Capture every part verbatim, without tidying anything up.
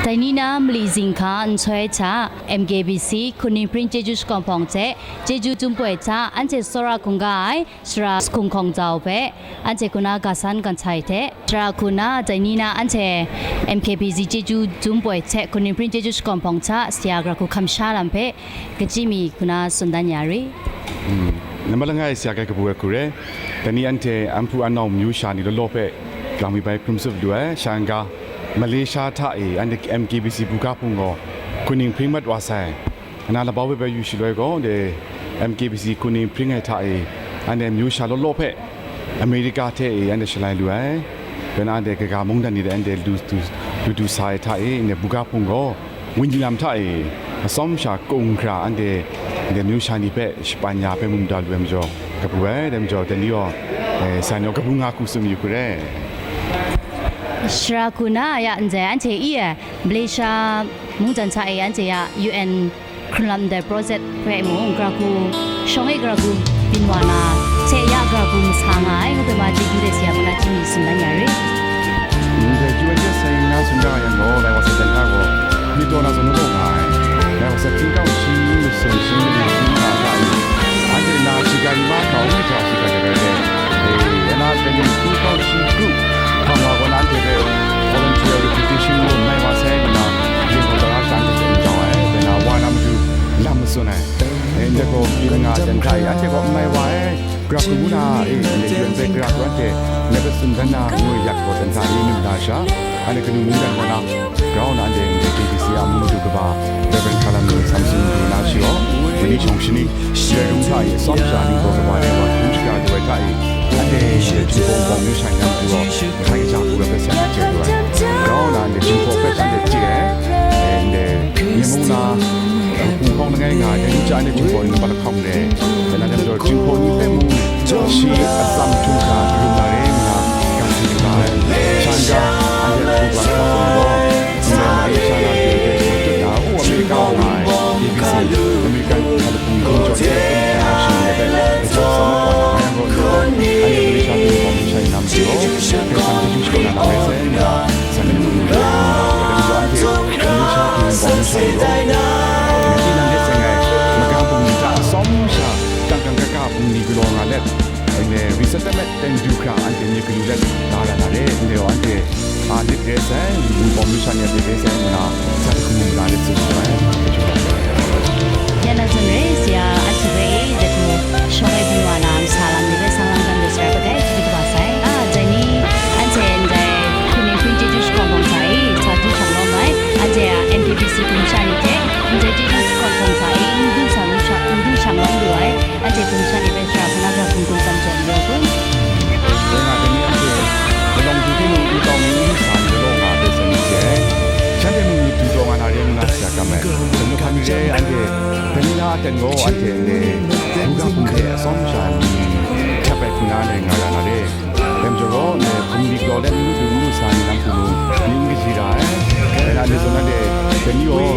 Dai ni na mali zinghka nhtoi hta, M K B C Hkun Ningpring Chyeju Shakawn Hpawng hte Chyeju Dum Poi hta anhte tsawra hkungga ai Sara Hkung Hkawng Zau hpe anhte hku na ga san ga nhtai hte, Sara hku na dai ni na anhte M K B C Chyeju Dum Poi hte Hkun Ningpring Chyeju Shakawn Hpawng hta saya gara hku hkam sha lam hpe kachyi mi hku na tsun dan ya re. Nambat langai saya kai kabu ai hku re, dai ni anhte an hpu an nau amyu sha ni law law hpe grang mi bai hkrum tsup lu ai, sha n-ga, Malaysia hta e anhte M K B C buga hpung gaw Hkun Ningpring mat wa sai. Ana labau hpe bai yu shaloi gaw, de M K B C Hkun Ningpring ai hta e anhte amyu sha law law hpe America hte e anhte shalai lu ai. Bai na anhte kaga mungdan ni de anhte lu du, lu du sa ai hta e anhte buga hpung gaw, wenyi lam hta e atsawm sha kung hkra anhte, anhte amyu sha ni hpe shapan ya hpe mu mada lu ai majaw, kabu ai, dai majaw, dai ni gaw, eh, san yaw kabu nga hku tsun yu hku re. Sara hku na ya n-, anhte i e, Malaysia mungdan hta e anhte ya U N hkrun lam ndai project hpe mung gara hku, shawng e gara hku byin wa na, hte ya gara hku masa nga ai, ngu hpe ma chyeju de saya hku na hti mi tsun dan ya re. Ndai J N J sai na tsun da yang gaw, lai wa sa dan hta gaw, myit taw na zawn law nga ai. Lai wa sa hpring kau shi, masum shi, mali shi, nga ga ai. Anhte na shiga rima kau, mita shiga rima re. Eh, ya na, dai ni hpring kau shi group, hpang wa gaw na anhte hpe volunteer reputation ngu mai wa sai, ngu na, yin gaw tara sha anhte hpe n jau ai, dai na wa na matu lam matsun ai. Eh, ndai gaw, yin nga dan hta e, anhte gaw n mai wa ai. Gara hku ngu na, e, ndai yen bai gara hku anhte, ndai hpe tsun dan na, ngoi yak gaw dan hta e, myit mada sha, anhte kanu mungdan gaw na, grau na anhte ndai K B C a mung madu kaba, Reverend Hkalam Samson madu na shi gaw, mani shawng shani, Rai Rung hta e, atsawm sha ningbaw kaba de wa hkrum shaga lu ai hta e, anhte Jinghpaw Nbawng Myu Sha ni na matu gaw, hkai kaja hku rai hpe sai hte lu ai. Grau na anhte Jinghpaw hpe sha anhte chye ai, e, ndai, Myen mung na, Hpung hkawng langai nga ai, dai ni hta anhte Jinghpaw ni nambat lahkawng re. Dai na dai majaw, Jinghpaw ni hpe mung, shi atsam htum hkra darum na re ngu na, ga hti yu ga ai. Shan ga, anhte hpung ga hkra tsun ai gaw, ndai Malaysia na hte hte shang tut na, u America wa nga ai, A B C, American Hkristu hpung hkawng jaw hte hpung hkra na shi ni hpe, hpe jaw sa mat wa na, nga yang gaw, anhte Malaysia hpung hkawng hpung shai nam hte gaw, hpe san chyeju shakawn na lam rai sai ngu na, san ni hpung hkawng rai ngu na, dai majaw anhte, Malaysia hpung hkawng hpung shai ni gaw, Masi nang de seng ai, magam bungli hta atsawm sha, tangkang kaka bungli galaw nga let, anhte resettlement ten du hkra anhte myit galu let, da ra na re, ndai gaw anhte, a, lit re sai, Wunpawng Myu Sha ni a lit re sai, ngu na, sa hkrum mada let tsun ai. Ya na zawn re, saya anhte hpe, dai hku, shawng e byin wa na, masa lam ni hpe sang lam dan de sara hpe gai, chyeju kaba sai. A, dai ni, anhte ndai, Hkun Ningpring Chyeju Shakawn Hpawng hta e, sa du shang lawm ai, anhte a N K B C hpung sha ni hte, ndai Chyeju Shakawn Hpawng hta e, n du shang, n du shang lawm lu ai, anhte hpung sha ni hpe sara hpung na hkra hpung hkun tsam jaw n rawt kun. Dai nga dai ni anhte, malawng du hte mung, n tau mi, n sa ni galaw nga ai hpe sa ni hte, shanhte mung myit du taw nga na re ngu na, sa kam ai. Dai ni hkra mi re, anhte, dai ni na aten gaw, anhte ndai, buga hpung hte atsawm sha ni, hkyep ai hpung na ndai nga ra na re. Dai majaw gaw, ndai hpung di galaw let n lu du n lu sa ni lam hku mung, myit n kaji ra ai. Dai na ndai zawn anhte, dai ni gaw,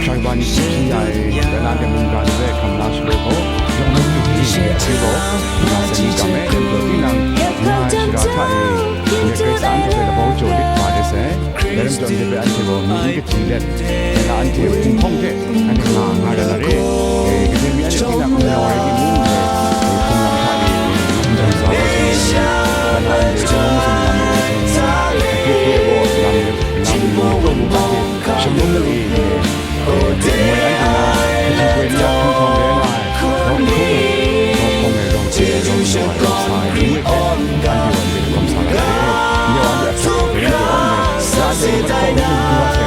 hkrai kaba ni hpyi ya ai, dai na ndai mungga ni hpe hkam na shaloi gaw, yawng yawng hpyi hpyi ai hte gaw, nga sai ni kam ai, dai majaw tinang, nga ai shara hta e, ndai Karai Kasang anhte hpe labau jaw lit wa ai sai. Dai lam jaw, ndai hpe anhte gaw myit n kaji let, dai na anhte hpung hkawng hte anhte nga nga ra na re. E, kadai mi anhte tinang n galaw ai timung, e, e, hpung lam hta e, e, n jan sa ai hte, dai na anhte hpung hkawng hte lam ai hte, akyu hkye gaw lam, lam, lam, shanglawm e, e, moi anhte na, kaji poi ni a hpung hkawng rai nga ai, rawng hkawng, rawng hkawng ai rawng hte, rawng hkawng ai rawng sa ai, ngu ai hte, anhte gaw ndai hkawng sa ra ai. Ndai wa anhte a hkrat hkrat rai nga gaw, ra anhte hkawng hkawng hte,